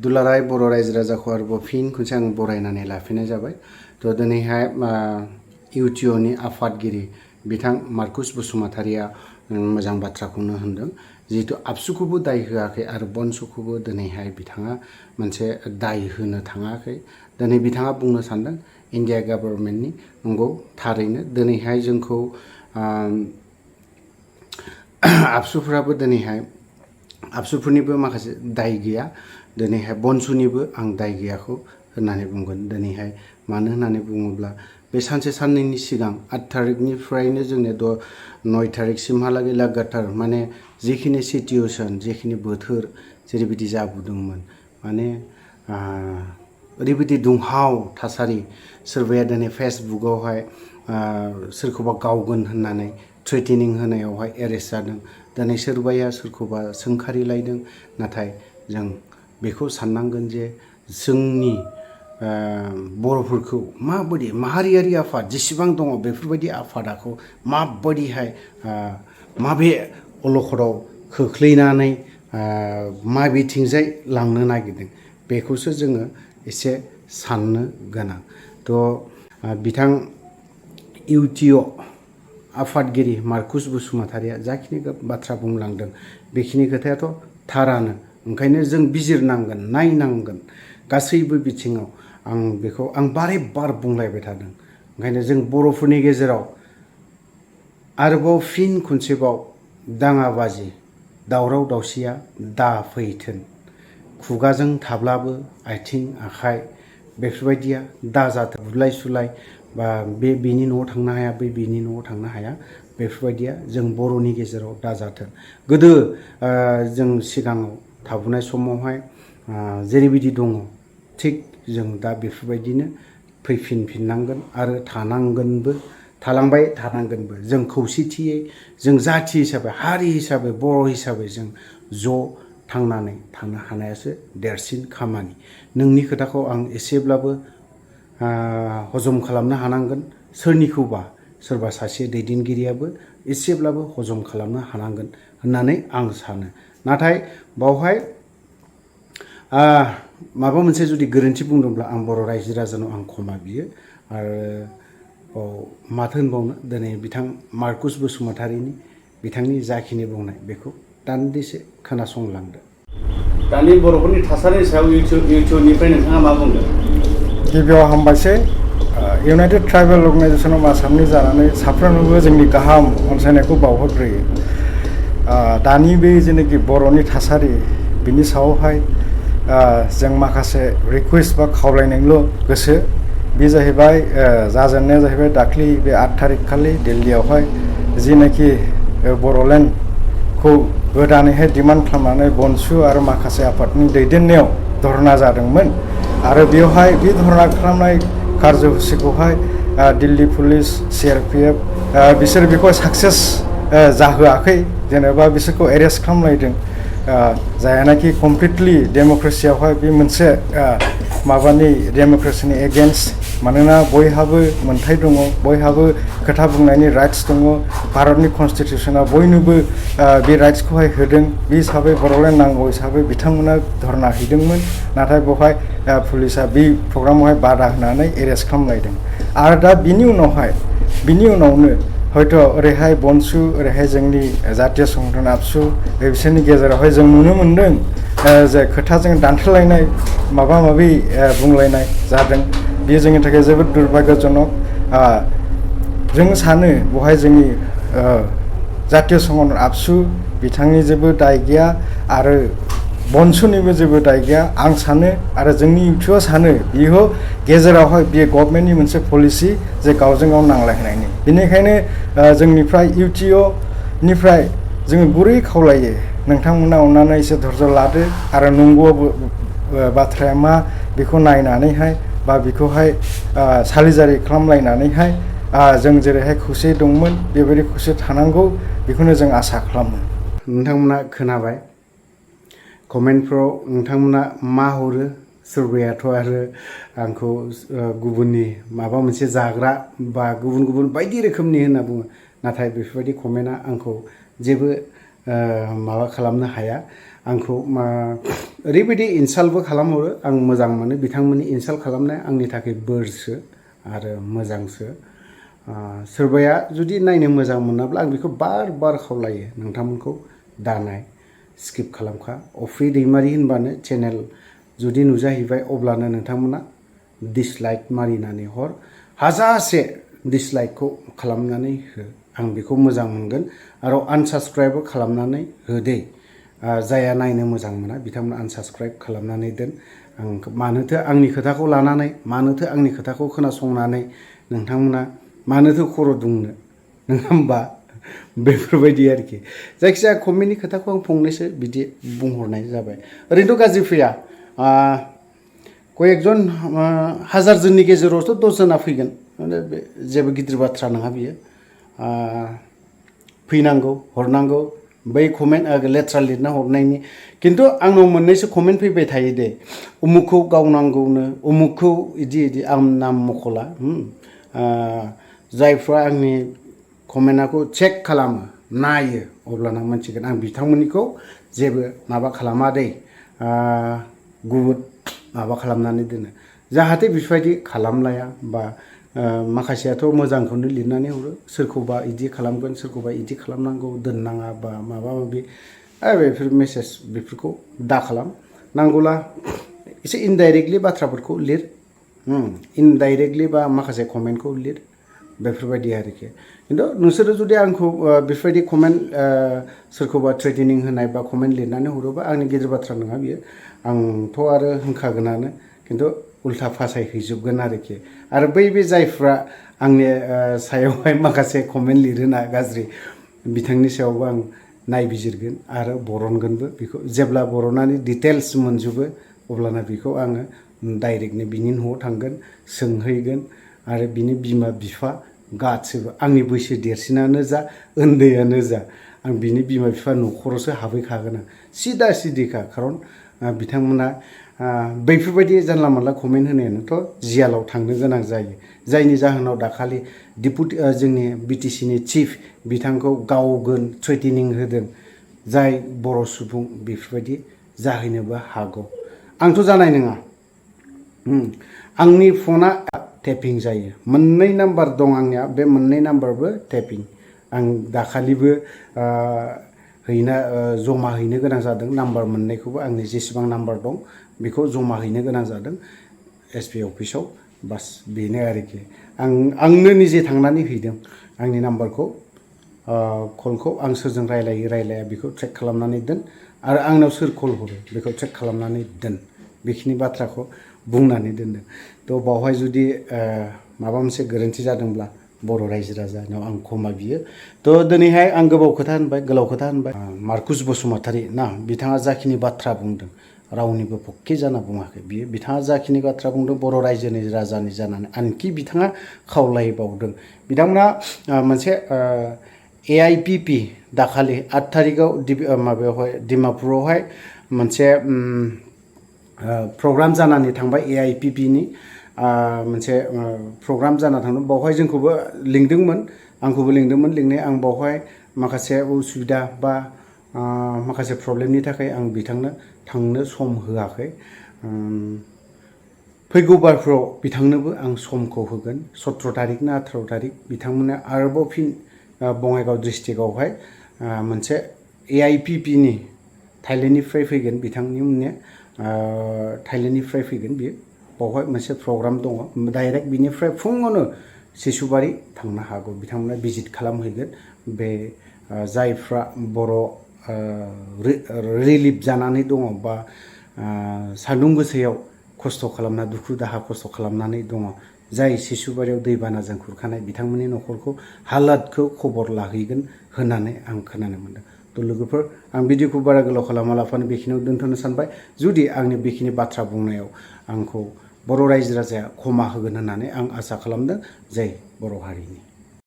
दुलाराय बर' रायजो राजाखौ आरोबाव फिन खनसे आं बरायनानै लाफिननाय जाबाय। थ' दिनैहाय इउटिअनि आफादगिरि बिथां मार्कुस बसुमतारिया मोजां बाथ्राखौनो होनदों, जिहेतु आबसुखौबो दाय होआखै आरो बनसुखौबो दिनैहाय बिथाङा मोनसे दाय होनो थाङाखै। दिनै बिथाङा बुंनो सानदों इन्डिया गभर्नमेन्टनि, नंगौ थारैनो दिनैहाय जोंखौ आबसुफ्राबो दिनैहाय आबसुफोरनिबो माखासे दाय गैया, दिनैहाय बनसुनिबो आं दाय गैयाखौ होननानै बुंगोन। दिनैहाय मानो होननानै बुङोब्ला बे सानसे साननैनि सिगां 8 थारिखनिफ्रायनो जोंनि 9 थारिखसिमहालागै लागातार माने जिखिनि सिचुवेसन, जिखिनि बोथोर जेरैबायदि जाबोदोंमोन, माने ओरैबायदि दुंहाव थासारि, सोरबाया दिनै फेसबुकआवहाय सोरखौबा गावगोन होननानै थ्रेटेनिं होनायावहाय एरेस्ट जादों, दिनै सोरबाया सोरखौबा सोंखारिलायदों। नाथाय जों बेखौ साननांगोन जे जोंनि बर'फोरखौ माबायदि माहारियारि आफाद जेसेबां दङ बेफोरबायदि आफादाखौ माबायदिहाय माबे अलखदाव खोख्लैनानै माबेथिंजाय लांनो नागिरदों बेखौसो जोङो एसे साननो गोनां। थ' बिथां इउटिअ आफादगिरि मार्कुस बसुमतारिया जाखिनि बाथ्रा बुंलांदों बेखिनि खोथायाथ' थारानो। ओंखायनो जों बिजिरनांगोन, नायनांगोन गासैबो बिथिङाव। आं बेखौ बारे बार बुंलायबाय थादों। ओंखायनो जों बर'फोरनि गेजेराव आरोबाव फिन खनसेबाव दाङाबाजि, दावराव दावसिया दाफैथों। खुगाजों थाब्लाबो आथिं आखाइ बेफोरबायदिया दाजाथों। बुलाय सुलाय बा बे बेनि न'आव थांनो हाया, बे बेनि न'आव थांनो हाया, बेफोरबायदिया जों बर'नि गेजेराव दाजाथों। गोदो जों सिगाङाव थाबोनाय समावहाय जेरैबायदि दङ थिग जों दा बेफोरबायदिनो फैफिननांगोन आरो थानांगोनबो, थालांबाय थानांगोनबो। जों खौसेथियै, जों जाथि हिसाबै, हारि हिसाबै, बर' हिसाबै जों ज' थांनानै थानो हानायासो देरसिन खामानि। नोंनि खोथाखौ आं एसेब्लाबो हजम खालामनो हानांगोन। सोरनिखौबा सोरबा सासे दैदेनगिरियाबो एसेब्लाबो हजम खालामनो हानांगोन होननानै आं सानो। नाथाय बावहाय माबा मोनसे जुदि गोरोन्थि बुंदोंब्ला आं बर' रायजो राजानाव आं क्षमा बियो। आरो माथो होनबावनो, दिनै बिथां मार्कुस बसुमतारिनि बिथांनि जाखिनि बुंनाय बेखौ दान्दिसे खोनासंलांदो। दानि बर'फोरनि थासारिनि सायाव इउटिउबनिफ्राय नोंथाङा मा बुंदों? गिबियाव हामबायसै। इउनाइटेड ट्राइबेल अर्गेनाइजेसन अफ आसामनि जानानै साफ्रोमनोबो जोंनि गाहाम अनसायनायखौ बावहरग्रोयो। दानि बे जेनाखि बर'नि थासारि बिनि सायावहाय जों माखासे रिकुवेस्ट बा खावलायनायल' गोसो। बे जाहैबाय जाजेननाया जाहैबाय दाख्लि बे 8 थारिख खालि दिल्लीयावहाय जिनाखि बर'लेण्डखौ गोदानैहाय डिमान्ड खालामनानै बनसु आरो माखासे आफादनि दैदेननायाव धरना जादोंमोन। आरो बेवहाय बे धरना खालामनाय कार्यसुचिखौहाय दिल्ली पुलिस, CRPF बिसोर बेखौ साक्सेस जाहोआखै। जेनेबा बिसोरखौ एरेस्ट खालामलायदों, जायानाखि कमप्लिटलि डेम'क्रेसियावहाय बे मोनसे माबानि डेम'क्रेसिनि एगेन्स्ट। मानोना बयहाबो मोनथाय दङ, बयहाबो खोथा बुंनायनि राइट्स दङ। भारतनि कनस्टिटिउसना बयनोबो बे राइट्सखौहाय होदों। बे हिसाबै बर'लेण्ड नांगौ हिसाबै बिथांमोना धरना हैदोंमोन। नाथाय बेवहाय पुलिसा बे प्रग्रामावहाय बादा होनानै एरेस्ट खालामलायदों। आरो दा बिनि उनावनो हयथ' ओरैहाय बनसु, ओरैहाय जोंनि जातीय संगठन ABSU बिसोरनि गेजेरावहाय जों नुनो मोन्दों जे खोथाजों दान्थेलायनाय, माबा माबि बुंलायनाय जादों। बेयो जोंनि थाखाय जोबोद दुर्भाग्यजनक। जों सानो बेवहाय जोंनि जातीय संगठन ABSU बिथांनि जेबो दाय गैया आरो बनसुनिबो जेबो दाय गैया आं सानो। आरो जोंनि इउटिउबआ सानो बियो गेजेरावहाय बियो गभर्नमेन्टनि मोनसे पलिसि जे गावजों गाव नांलायनायनि। बेनिखायनो जोंनिफ्राय इउटिउबनिफ्राय जोङो गुरै खावलायो, नोंथांमोना अननानै एसे धैर्य लादो आरो नंगौ बाथ्राया मा बेखौ नायनानैहाय बा बेखौहाय सालिजारि खालामलायनानैहाय जों जेरैहाय खौसे दंमोन बेबायदि खौसे थानांगौ, बेखौनो जों आसा खालामो। नोंथांमोना खोनाबाय कमेन्टफ्राव नोंथांमोना मा हरो। सोरबायाथ' आरो आंखौ गुबुननि माबा मोनसे जाग्रा बा गुबुन बायदि रोखोमनि होनना बुङो। नाथाय बेफोरबायदि कमेन्टआ आंखौ जेबो माबा खालामनो हाया। आंखौ ओरैबायदि इनसाल्टबो खालामहरो आं मोजां मोनो बिथांमोननि इनसाल्ट खालामनाया आंनि थाखाय बोरसो आरो मोजांसो सोरबाया जुदि नायनो मोजां मोनाब्ला आं बेखौ बार बार खावलायो नोंथांमोनखौ दानाय स्किप खालामखा अफ्रि दैमारि होनबानो चेनेल जुदि नुजाहैबाय अब्लानो नोंथांमोना डिसलाइक मारिनानै हर हाजासे डिसलाइकखौ खालामनानै हो आं बेखौ मोजां मोनगोन आरो आनसाबस्क्राइबबो खालामनानै हो दे जाया नायनो मोजां मोना बिथांमोना आनसाबस्क्राइब खालामनानै दोन आं मानोथो आंनि खोथाखौ लानानै मानोथो आंनि खोथाखौ खोनासंनानै नोंथांमोना मानोथो खर' दुंनो नङा होमबा बेफोरबायदि आरोखि जायखिजाया कमेन्टनि खोथाखौ आं फंनैसो बिदि बुंहरनाय जाबाय ओरैनोथ' गाज्रि फैया कयेकजन हाजार जननि गेजेरावथ' 10 जना फैगोन जेबो गिदिर बाथ्रा नङा बियो फैनांगौ हरनांगौ बै कमेन्ट लेथ्रा लिरना हरनायनि खिन्थु आंनाव मोननैसो कमेन्ट फैबाय थायो दे उमुखखौ गावनांगौनो उमुखखौ इदि आं नाम मख'ला जायफ्रा आंनि कमेन्टखौ चेक खालामो नायो अब्लाना मोनथिगोन आं बिथांमोननिखौ जेबो माबा खालामा दे गुबुन माबा खालामनानै दोनो जाहाथे बेफोरबायदि खालामलाया बा माखासेयाथ' मोजांखौनो लिरनानै हरो सोरखौबा इदि खालामगोन सोरखौबा इदि खालामनांगौ दोननाङा बा माबा माबि बेफोर मेसेज बेफोरखौ दा खालाम नांगौला एसे इनडाइरेक्टलि बाथ्राफोरखौ लिर इनडाइरेक्टलि बा माखासे कमेन्टखौ लिर बेफोरबायदि आरोखि खिन्थु नोंसोरो जुदि आंखौ बेफोरबायदि कमेन्ट सोरखौबा थ्रेटेनिं होनाय बा कमेन्ट लिरनानै हरोबा आंनि गिदिर बाथ्रा नङा बियो आंथ' आरो होनखागोनानो खिन्थु उल्था फासायहैजोबगोन आरोखि आरो बे जायफ्रा आंनि सायावहाय माखासे कमेन्ट लिरोना गाज्रि बिथांनि सायावबो आं नायबिजिरगोन आरो बरनगोनबो बेखौ जेब्ला बरननानै डिटेल्स मोनजोबो अब्लाना बेखौ आङो डाइरेक्टनो बिनि न'आव थांगोन सोंहैगोन आरो बिनि बिमा बिफा गासिबो आंनि बैसो देरसिनानो जा उन्दैयानो जा आं बिनि बिमा बिफा न'खरावसो हाबहैखागोन आं सिदा सिदिखा खारन बिथांमोना बैफोरबायदि जानला मानला कमेन्ट होनायानोथ' जियालाव थांनो गोनां जायो जायनि जाहोनाव दाखालि जोंनि बिटिसिनि चिफ बिथांखौ गावगोन थ्रेटेनिं होदों जाय बर' सुबुं बेफोरबायदि जाहैनोबो हागौ आंथ' जानाय नङा आंनि फना टेपिं जायो मोननै नाम्बार दं आंनिया बे मोननै नाम्बारबो टेपिं आं दाखालिबो जमा हैनो गोनां जादों नाम्बार मोननैखौबो आंनि जेसेबां नाम्बार दं बेखौ जमा हैनो गोनां जादों एसपि अफिसाव बास बेनो आरोखि आंनो निजे थांनानै हैदों आंनि नाम्बारखौ कलखौ आं सोरजों रायलाया बेखौ ट्रेक खालामनानै दोन आरो आंनाव सोर कल हरो बेखौ ट्रेक खालामनानै दोन बेखिनि बाथ्राखौ बुंनानै दोनदों थ' बावहाय जुदि माबा मोनसे गोरोन्थि जादोंब्ला बर' रायजो राजानाव आं क्षमा बियो थ' दिनैहाय आं गोलाव खोथा होनबाय मार्कुस बसुमतारी ना बिथाङा जाखिनि बाथ्रा बुंदों रावनिबो पक्षे जाना बुङाखै बियो बिथाङा जाखिनि बाथ्रा बुंदों बर' रायजोनि राजानि जानानै आनखि बिथाङा खावलायबावदों बिथांमोना मोनसे AIPP दाखालि 8 थारिखआव माबायावहाय डिमापुरावहाय मोनसे प्रग्राम जानानै थांबाय AIPPनि मोनसे प्रग्राम जाना थांदों बावहाय जोंखौबो लिंदोंमोन आंखौबो लिंदोंमोन लिंनाया आं बावहाय माखासे उसुबिदा बा माखासे प्रब्लेमनि थाखाय आं बिथांनो थांनो सम होआखै फैगौ बारफ्राव बिथांनोबो आं समखौ होगोन 17 तारिख ना 18 तारिख बिथांमोना आरोबाव फिन बङाइगाव डिस्ट्रिक्टआवहाय मोनसे AIPPनि थाइलेण्डनिफ्राय फैगोन बिथांनि मुङा थाइलेण्डनिफ्राय फैगोन बियो बावहाय मोनसे प्रग्राम दङ डाइरेक्ट बिनिफ्राय फुङावनो सिसुबारि थांनो हागौ बिथांमोना भिजिट खालामहैगोन बे जायफ्रा बर' रिलिफ जानानै दङ बा सान्दुं गोसायाव खस्थ' खालामना दुखु दाहा खस्थ' खालामनानै दङ जाय सिसुबारियाव दैबानाजों खुरखानाय बिथांमोननि न'खरखौ हालादखौ खबर लाहैगोन होननानै आं खोनानो मोनदों थ' लोगोफोर आं भिडिअखौ बारा गोलाव खालामालाफानो बेखिनियाव दोनथ'नो सानबाय जुदि आंनि बेखिनि बाथ्रा बुंनायाव आंखौ बर' रायजो राजाया क्षमा होगोन होननानै आं आसा खालामदों जय बर' हारिनि